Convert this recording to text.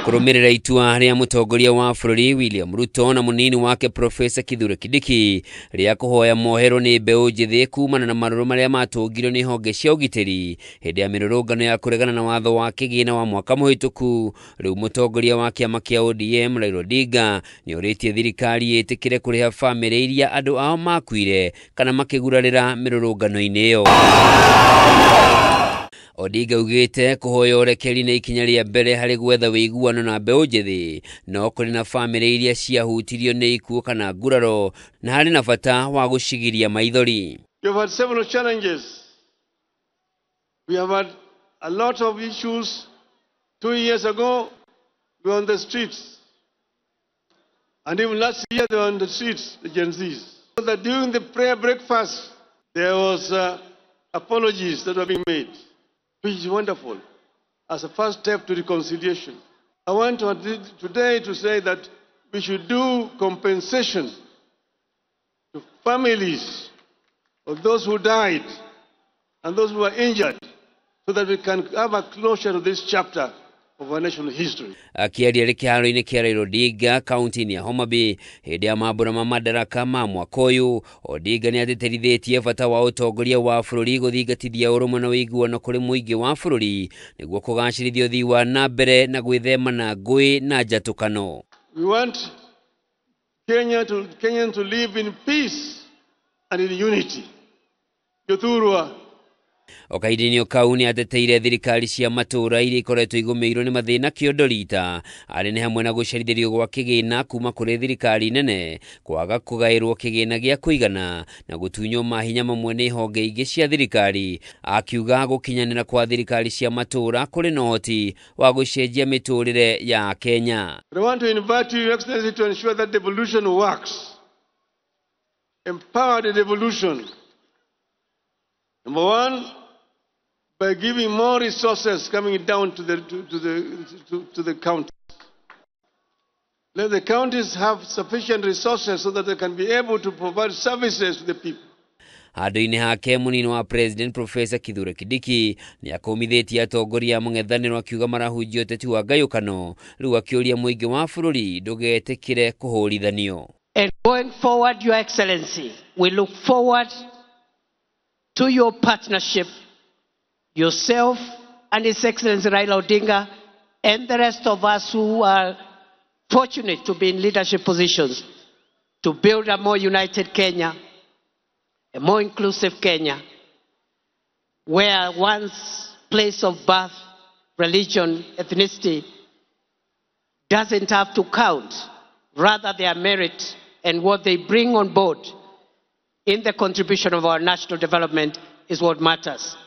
Kũrũmĩrĩra itua rĩa mũtongoria wa bũrũri William Ruto na mũnini wake Profesa Kithure Kindiki rĩa kũhoya mohero nĩ mbeũ njĩthĩ kumana na marũrũ marĩa matũngirio nĩ honge cia ũgitĩri hĩndĩ ya mĩrũrũngano ya kũregana na watho wa kĩgĩna wa mwaka mũhĩtũku. Rĩu mũtongoria wa kĩama kĩa ODM Raila Odinga nĩ orĩtie thirikari ĩtĩkĩre kũrĩha bamĩrĩ iria andũ ao makuire kana makĩgurarĩra mĩrũrũngano-inĩ ĩyo. Odinga augĩte kũhoya ũrekeri nĩ ikinya rĩa mbere harĩ gwetha ũiguano na mbeũ njĩthĩ, no kũrĩ na bamĩrĩ iria ciahutirio nĩ ikuũ kana nguraro na harĩ na bata wa gũcigiria maithori. We have had several challenges. We have had a lot of issues. 2 years ago, we were on the streets. And even last year, they were on the streets, the Gen Zs. So that during the prayer breakfast, there was apologies that were being made, which is wonderful, as a first step to reconciliation. I want to today to say that we should do compensation to families of those who died and those who were injured, so that we can have a closure to this chapter of our national history. Akĩaria arĩ kĩharo-inĩ kĩa Raila Odinga kaunti-inĩ ya Homa Bay hĩndĩ ya mambũra ma Madaraka ma mwaka ũyũ, Odinga nĩ atĩtĩrithĩtie bata wa ũtongoria wa bũrũri gũthingatithia ũrũmwe na ũiguano kũrĩ mũingĩ wa bũrũri nĩguo kũgacĩrithia ũthii wa na mbere na gwĩthema na ngũĩ na njatũkano. We want Kenyans to live in peace and in unity. Jothurwa. O kahinda-inĩ kau nĩ ateteire thirikari cia matũũra iria ikoretwo igũmĩirwo nĩ mathĩna kĩondo rita arĩ nĩ hamwe na gũcerithĩrio gwa kĩgĩna kuma kũrĩ thirikari nene, kwaga kũgaĩrwo kĩgĩna gĩa kũigana na gũtunywo mahinya mamwe nĩ honge ingĩ cia thirikari, akiuga gũkinyanĩra kwa thirikari cia matũũra kũrĩ na ũhoti wa gũcenjia mĩtũrĩre ya Kenya. I want to invite you, Your Excellency, to ensure that devolution works. Empower the devolution. Number one, by giving more resources coming down to the counties. Let the counties have sufficient resources so that they can be able to provide services to the people. Handũ-inĩ hake mũnini wa President Professor Kithure Kindiki nĩ akũmithĩtie atongoria a mũng'ethanĩro akiuga marahunjia ũteti wa ngayũkano, rĩu akĩũria mũingĩ wa bũrũri ndũgetĩkĩre kũhũrithanio. And going forward, Your Excellency, we look forward to your partnership, yourself and His Excellency Raila Odinga and the rest of us who are fortunate to be in leadership positions, to build a more united Kenya, a more inclusive Kenya, where one's place of birth, religion, ethnicity doesn't have to count, rather their merit and what they bring on board in the contribution of our national development is what matters.